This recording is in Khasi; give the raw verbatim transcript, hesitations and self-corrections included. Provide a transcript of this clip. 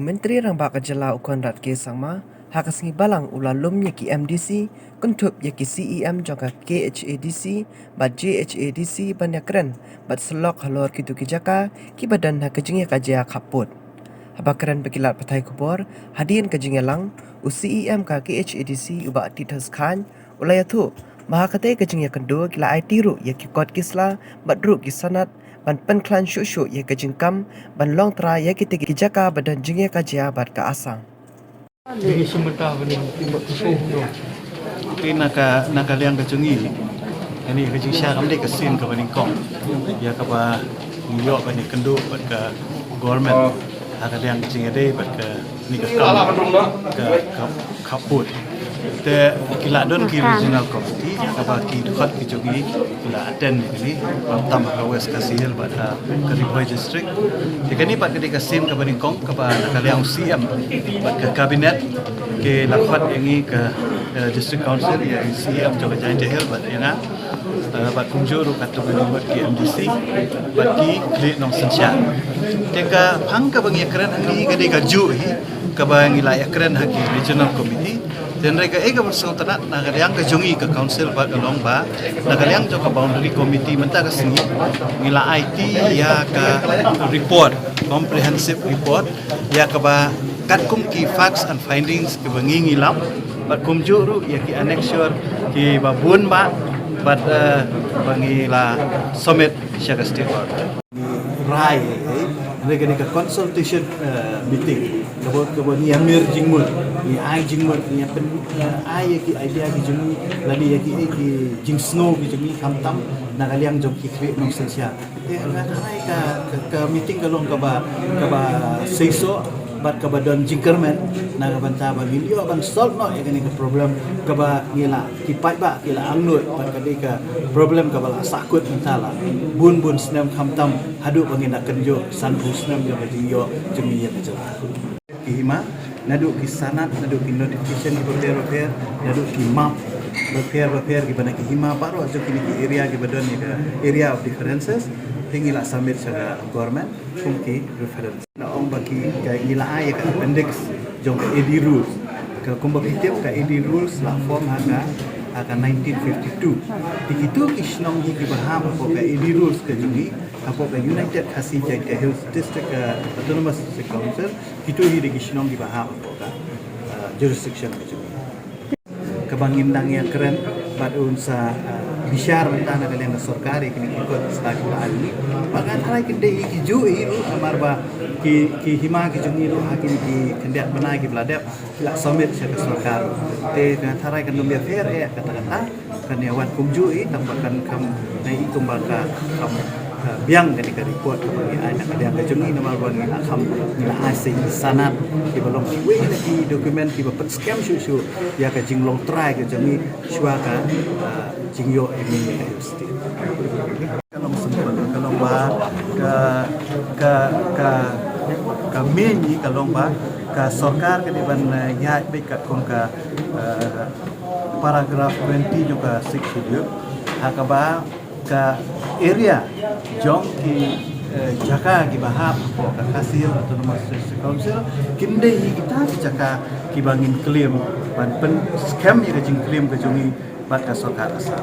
Myntri Rangbah ka jylla u Conrad K Sangma ha ka sngi Balang u la lum ïa ki M D C, kynthup ïa ki C E M jong ka K H A D C bad J H A D C ban ïakren bad sylok halor kito ki jaka kiba don ha ka jingïakajia khappud. Haba kren bad ki lad pathai khubor hadien ka jingïalang, u C E M ka K H A D C u Bah Titus Chyne u la ïathuh ba ha katei ka jingïakynduh ki la aiti ruh ïa ki kot ki sla bad ruh ki sanad ban pynkhlaiñ shuh shuh ïa ka jingkam ban long trai ïa kitei ki jaka ba don jingïakajia bad ka asang. Te na ka, na ka liang ka jong ngi, kane ka jingshah kam dei ka sien kaba nyngkong ïa kaba ngi ïoh ban ïakynduh bad ka government ha ka liang ka jingïadei bad kane ka kam ka, ka khappud. Te ki la don ki regional committee kaba ki dkhot ki jong ngi ki la attend ïa kane, khamtam ha ka West Khasi Hills bad ha ka Ri Bhoi District. Te kane pat ka dei ka sien kaba nyngkong kaba na ka liang C M bad ka cabinet ki la khot ïa ngi ka, eh, District Council, ïa C M jong ka Jaintia Hills bad ïa nga, eh, bad kumjuh ruh katto katne ngut ki M D C bad ki khlieh nongsynshar. Te ka phang kaba ngi ïakren hangne ka dei kajuh hi kaba ngi la ïakren ha ki regional committee. Te hynrei kaei kaba sngewtynnat na ka liang ka jong ngi ka council ba ka long ba na ka liang jong ka boundary committee mynta ka sngi ngi la aiti ïa ka report, comprehensive report ïa kaba katkum ki facts and findings kiba ngi ngi lap bad kumjuh ruh ïa ki annexure kiba bun ba bad, eh, ba ngi la submit sha ka state government. Rai, eh, hynrei kane ka consultation, eh, meeting kaba, kaba ngi ïa mir jingmut, ngi ai jingmut, ngi ïa pyn, eh, ai ïa ki idea ki jong ngi lane ïa ki, eh, ki jingsngew ki jong ngi khamtam na ka liang jong ki khlieh nongsynshar. Te nga tharai ka, ka, ka meeting ka long kaba, kaba seisoh bad kaba don jingkyrmen na ka bynta ba ngin ïoh ban solve noh ïa kane ka problem kaba ngi la, ki paidbah ki la angnud bad ka dei ka problem kaba la sahkut mynta la bun bun snem khamtam haduh ba ngin da kynjoh sanphew snem jong ka jingïoh jong ngi ïa ka jylla. Ki hima, naduh ki sanad, naduh ki notification kiba pher bapher, naduh ki map bapher bapher kiba na ki hima baroh jong kine ki area kiba don ïa ka area of differences, te ngi la submit sha ka government kum ki reference. Nga ong ba ki, ka, ngi la ai ïa ka appendix jong ka A D rules. Ka kumba phi tip ka A D rules la form ha ka, ha ka nineteen fifty-two. Te kito ki shnong hi kiba hap hapoh ka A D rules ka jong ngi, hapoh ka United Khasi Jaintia Hills District, eh, Autonomous District Council, kito hi dei ki shnong kiba hap hapoh ka, eh, jurisdiction ka jong ngi. Kaba ngin nang ïakren bad un sa, eh, bishar mynta na ka liang ka sorkar ïa kine ki kot sla kiba ar ngi. Ba nga tharai kin dei kijuh hi ruh namar ba ki, ki hima ki jong ngi ruh ha kine ki khyndiat bnai kiba la dep ki la submit sha ka sorkar. Te nga tharai kan ym ïapher eh kata kata. Kan ïa wan kumjuh hi tang ba kan kham nai i kumba ka kham, eh, biang kane ka report kaba ngi ai na ka liang ka jong ngi namar ba ngi la kham, ngi la ai sa i sanad kiba long kiwei na ki document kiba pynskhem shuh shuh ïa ka jinglong trai ka jong ngi shuwa ka, eh, jingïoh ïa ngi ïa ka Hills State. Ka long simple, ka long ba ka, ka, ka, ka main hi ka long ba ka sorkar ka dei ban, eh, ïaid beit katkum ka, eh, paragraph twenty jong ka Sixth Schedule ha kaba ka area jong ki, eh, jaka kiba hap hapoh ka Khasi Hills Autonomous District Council kin dei hi kita ki jaka kiba ngin claim ban pynskhem ïa ka jingclaim ka jong ngi bad ka sorkar Assam.